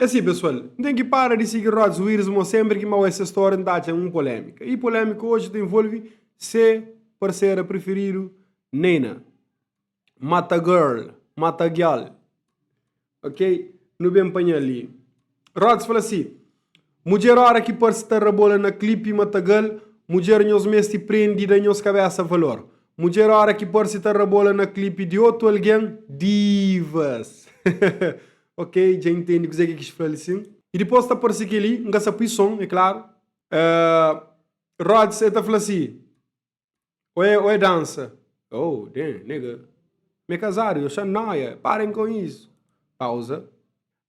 É si pesoal, N ten ki para di sigi Rods Wires mo senpri ki mau es story N ta atxa un polémika. Y polémika oji ta envolvi se parsera prifiridu Neyna. Mata girl, mata gyal. Ok, nu ben panha-l li. Rods fla si, Mudjer ora ki parse ta rabola na klipi matagal, mudjer nhos meste prende da nhos kabesa valor. Mudjer ora ki parse ta rabola na klipi di otu algen, divas. Ok, dja intendi kuzê ki kis fla li sin. I dipôs ta parse kel-li, N ka sa pui son, é klaru. Rods, el ta fla si. Ou é, ou é dança? Oh, damn, nigga. Mi é kazadu, eu xa noia. Parem com isso. Pausa.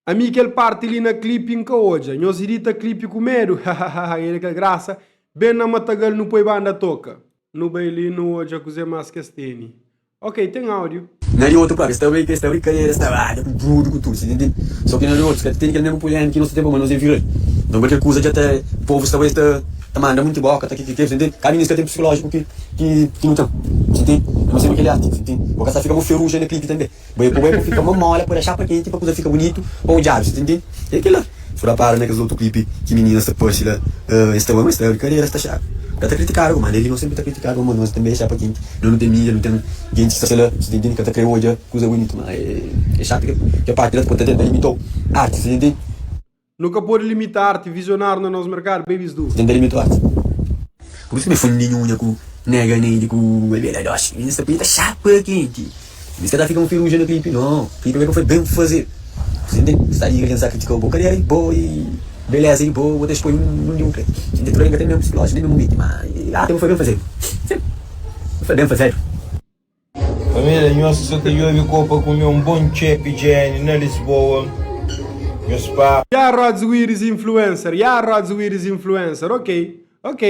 Ami kel parti li na clipe N ka odja. Nhos edita clipe ku medu? Hahaha, el kel grasa. Ben na matagal nu poi banda toka. Nu bai li nu odja kuze mas kes teni. Ok, ten áudio. Na di otu própi, sta bai sta brinkadeira, sta ba ku brudu ku tudu, si ntende? So ki na di otus ka ta tene kel mesmu pulemi ki nos ta ten pamodi nos é viral. Nton kualker kuza dja ta povu sta bai sta ta manda munti boka ta kikikê, si ntende? Ka minis ka ten psikolójiku ki ki ki nu ten, si ntende? É nos sima kel arti, si ntende? Bo ka sta fika mo feruja na klipi tanbe. Bai ku bai pa fika mo mola pa da xapa kenti pa kuza fika bunitu pa odjadu, si ntende? É kila. Fu rapara na kes otu klipi ki mininas ta parse la, es ta bai ma es ta brinkadeira, es ta xabi. Ka ta kritikadu kuma li nos senpri ta kritikadu pamodi nos tanbe é xapa kenti, nos nu ten mídia, nu ten gentis ki sta la, si ta intende, ka ta kre odja kuza bunitu, ma é xatu ke parti la, ta tenta limita-u arti, si ta intende. Nu ka pode limita arti vizionáriu na nos merkadu, babies do. Ta tenta limita-u arti. Pur isu mi fun di nhunha ku nega Neide ku Bebela Doxi, mi sta pita xapa kenti. Mi ka ta fika un feruja na klipi no, klipi mi ka foi ben fazedu. Sinte sta liga ken sa kritikau bo kadera di bo i beleza di bo, bo ta expoi un di un kre. Sinte tudu algen ka ten mesmu psikolojiko nen mesmu menti ma arte bo foi ben fazedu. Sim, bo foi ben fazedu. Família, nhos ki sa ta djobe ko pa kume un bon txepi djeni na Lisboa, nhos pa. Ya Rods Wiris influencer, ya Rods Wiris influencer, ok, ok.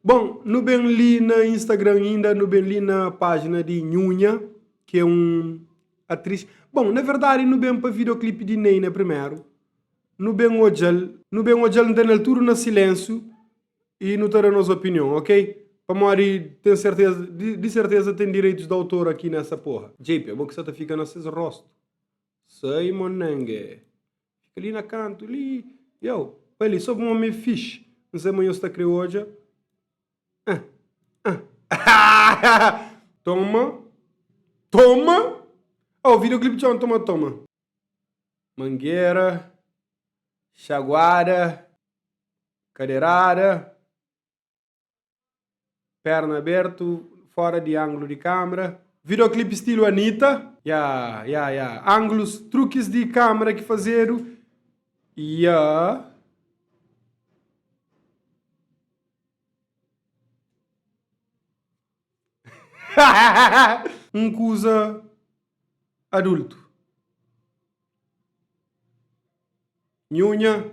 Bon, nu ben li na Instagram inda, nu ben li na pájina di Nhunha, ki é un atris. Bon, na verdadi nu ben pa videoclip di Neyna primeru. Nu ben odja-l, nu ben odja-l, nu ta na-l tudu na silénsiu i nu ta da nos opinion, ok? Pamodi ten serteza, di, di serteza ten direitus di autor aki nessa porra. JP, abo ki sa ta fika na ses rostu. Sai monenge. Fika li na kantu li. Yo, pa li, so pa un omi fixi. N sai ma nhos ta kre odja. Ah, ah. Toma. Toma. Oh, videoclip txon, toma, toma. Mangueira, xaguada, kadeirada. Perna abertu, fora di anglu di kamera. Videoclip stilu Anitta. Ya, ya, ya. Anglus, trukis di kamera ki fazedu. Ya. Un kuza adultu. Nhunha.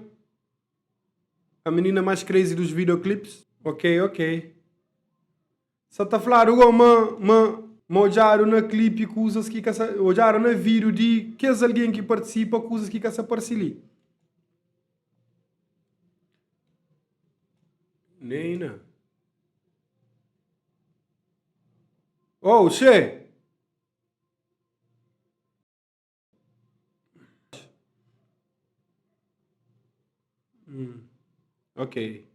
A menina mais crazy dos videoclips. Ok, ok. Sa ta fladu go ma ma ma odjadu na clipe kuzas ki ka sa odjadu na vídeo di kes algen ki partisipa kuzas ki ka sa parse li. Neina. Oh, xe! Hum, ok.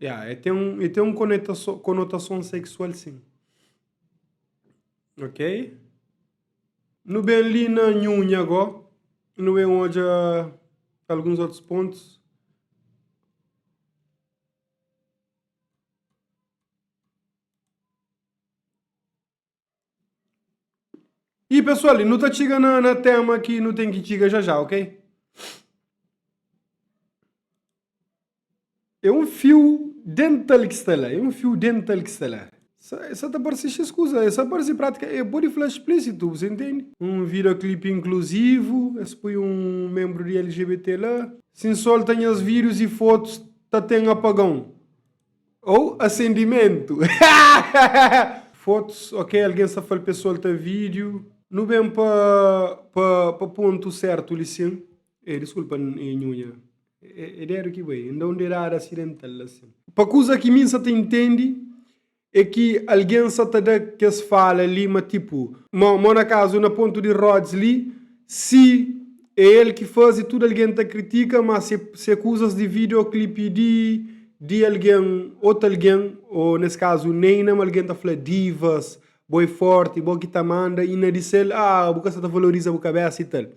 Yeah, é tem um, é tem um conotação, conotação sexual sim. Ok? Nu ben li na Nhunha go, nu ben odja alguns outros pontos. E pessoal, nu ta txiga na, na tema ki nu ten ki txiga já já, ok? É um fio dental ki sta lá, é um fio dental ki sta lá. Sa ta parse xis kuza, sa parse prática, é pode fla explícito, você entende? Um videoclipe inclusivo, es pui um membro de LGBT lá. Se N solta nhas vídeos e fotos, ta ten apagão. Ou asendimentu. Fotos, ok, algen sta fal pe solta vídeo. Nu ben pa pa pa pontu sertu li sin. Eh, diskulpa eh, nhunha. É, é dedu ki bai. N da un dedada asidental la sin. Pa kuza ki mi N sa ta intendi. é ki algen sa ta da kes fala li ma tipo, mo na kazu na pontu di Rods li, si é el ki faze tudu algen ta kritika, ma si é kuzas di videoclip di di algen, otu algen, o nes kazu Neyna, ma algen ta fla divas, bo é forti, bo ki ta manda, i na di sel, ah bu ka sa ta valoriza bu kabesa i tal.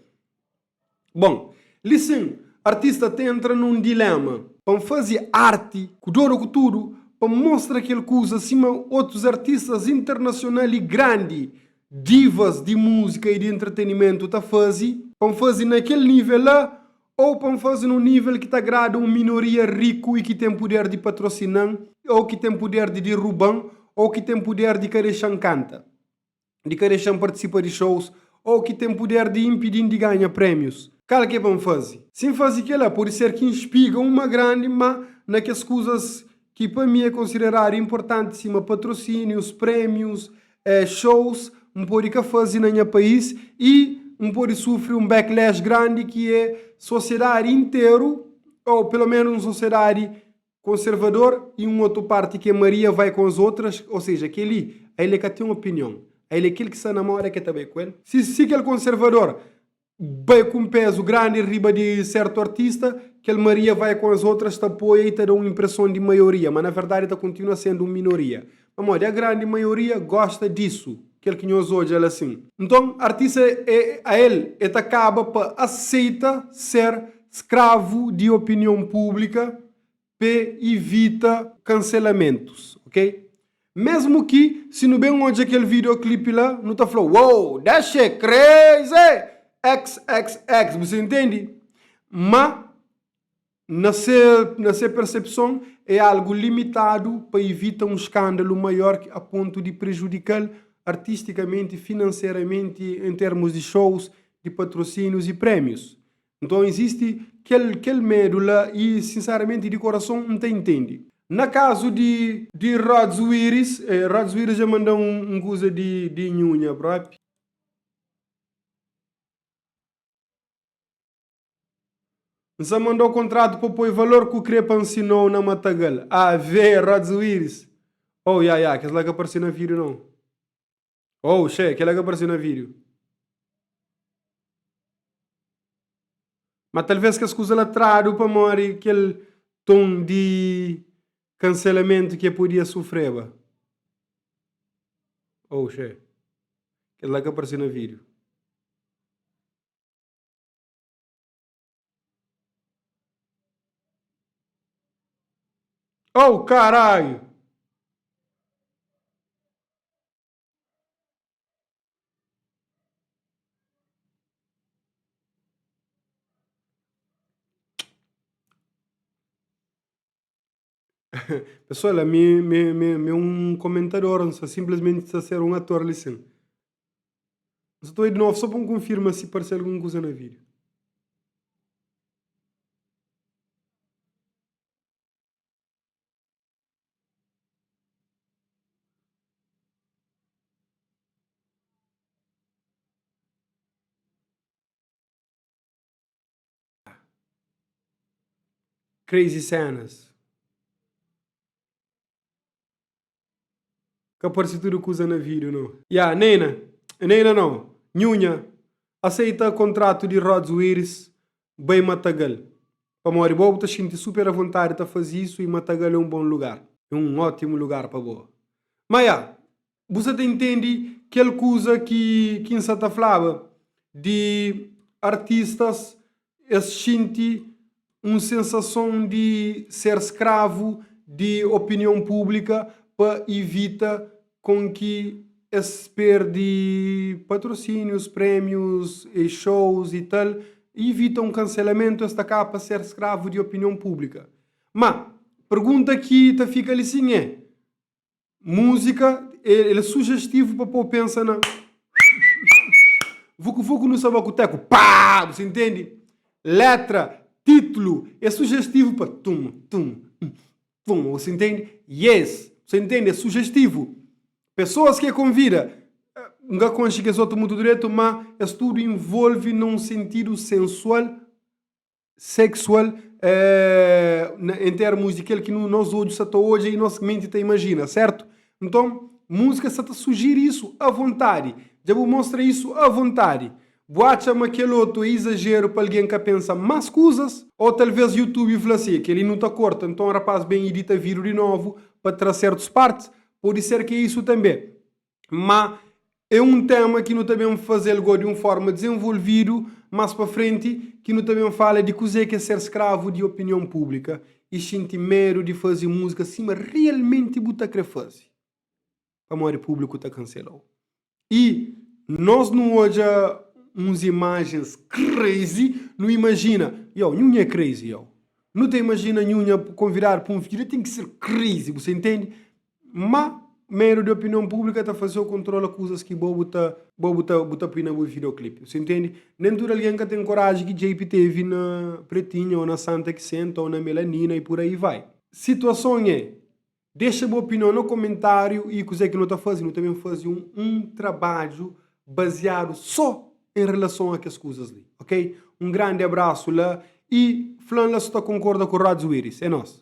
Bon, li sin, artista ta entra nun dilema. Pa N faze arti, ku dor o ku tudu, pa N mostra kel kuza sima otus artistas internasional i grandi, divas di múzika i di entretenimentu ta faze, pa N faze na kel nível la ou pa N faze nun nível ki ta agrada un minoria riku i ki ten puder di patrosina-m ou ki ten puder di diruba-m ou ki ten puder di ka dexa-m kanta. di ka dexa-m partisipa di shows ô ki ten puder di inpidi-m di ganha prémius. Kal ki é pa N faze? Si N faze kel-la, pode ser ki N spiga uma grandi má na kes kuzas ki pa mi é konsideradu inportanti sima patrosínius, prémius, shows, N pode ka faze na nha país i N pode sufri un backlash grandi ki é sosiedadi interu ô peloménus un sosiedadi Konservador e un otu parti ki é Maria vai com as outras, ou seja, kel-li, a el é ka ten opinion, a el é kel ki sta na moda ke ta bai ku el. Si si kel konservador bai ku un pezu grandi riba di sertu artista, kel Maria vai com as outras ta apoia i ta da un impreson di maioria, ma na verdadi ta kontinua sendu un minoria. Pamodi a grandi maioria gosta disu, kel ki nhos odja la sin. Nton, artista é a el é ta kaba pa aseita ser skravu di opinion públika p'e ivita kanselamentus, ok? Mesmu ki si nu ben odja kel videoclip la, nu ta fla, wow, that shit crazy! XXX, bu sa intendi? Ma Na se na se persepson, é algu limitadu pa ivita un skándalu maior a pontu di prejudika-l artistikamenti, finanseramenti, en termus di shows, di patrosínius i prémius. Nton, izisti kel kel medu la i, sinseramenti, di korason, N ta intende. Na kazu di di Rods Wiris, Rods Wiris dja manda-m un kuza di di Nhunha propi. N sa mandau kontratu pa poi valor ku kre pa nsinou na matagal. AV, Rods Wiris. Oh, ya, ya, kes la ka parse na vídeo não. Oh, xe, kel la ka parse na vídeo. Ma talvez kes kuza la tradu pamodi kel ton di kanselamentu ki e podia sufreba. Oh, xe, kel la ka parse na vídeo. Oh, caralho! Pessoal, ami mi mi mi é un komentador, N sta sinplismenti sta ser un ator li sin. N sta ta oi di novu so pa N konfirma si parse algun kuza na vídiu. Crazy cenas. Ka parse tudu kuza na vídeo no. Ya, Neyna, Neyna no, Nhunha, aceita kontratu di Rods Wiris bai Matagal. Pamodi bo bu ta xinti super avontadi ta faze isu i Matagal é un bon lugar. É un ótimu lugar pa bo. Ma ya, Bu sa ta intende kel kuza ki ki N sa ta flaba di artistas es xinti un sensason di ser skravu di opinion públika pa ivita kon ki es perde patrosínius, prémius, shows i tal, ivita un kanselamentu es ta kaba pa ser skravu di opinion públika. Ma, pergunta ki ta fika li sin é, Múzika el é sujestivu pa pô pensa na Vuku vuku nu sa bakuteku paa! Bu sa intende? Letra, titlu é sujestivu pa tum tum tum Bu sa intende? Yes! Bu sa intende? É sujestivu. Pesoas ki é konvida, N ka konxe kes otu mutu dretu, má es tudu involve na un sentidu sensual seksual em termos di kel ki nos odju sa ta odja i nos menti ta imajina, sertu? Nton, múzika sa ta sujiri isu avontadi. Dja bu mostra isu avontadi. Bu atxa ma kel otu é izajeru pa algen ka pensa más kuzas? Ô talvês YouTube fla si, Kel-li nu ta korta, nton rapás ben idita vídiu di novu pa tra sértus pártis? Pode ser ki é isu tanbê. Má é un téma ki nu ta ben faze-l gó di un fórma dizenvolvidu más pa frenti, ki nu ta ben fala di kuzê ki é ser skravu di opinion públika i xinti medu di faze múzika sima rialmenti bu ta krê faze, pamodi públiku ta kansela-u. I nos nu odja uns imajens crazy, nu imajina, yow, Nhunha é crazy, yow. Nu ta imajina Nhunha konvidadu pa un vídiu, ten ki ser crazy, bu sa intende? Má, medu di opinion públika ta faze-u kontrola kuzas ki bo bu ta bo bu ta bu ta pui na bu videoclip. Bu intende? Nen tudu algen ka ten koraji ki JP tevi na Pretinha ô na Santa ki Senta ô na Melanina i pur aí vai. Situason é, dexa bu opinion na komentáriu i kuzê ki nu ta faze? Nu ta ben faze un un trabadju baziadu sô en relason a kes kuzas li, ok? Un grandi abrasu la i fla-m la si bu ta konkorda ku Rods Wiris. É nos!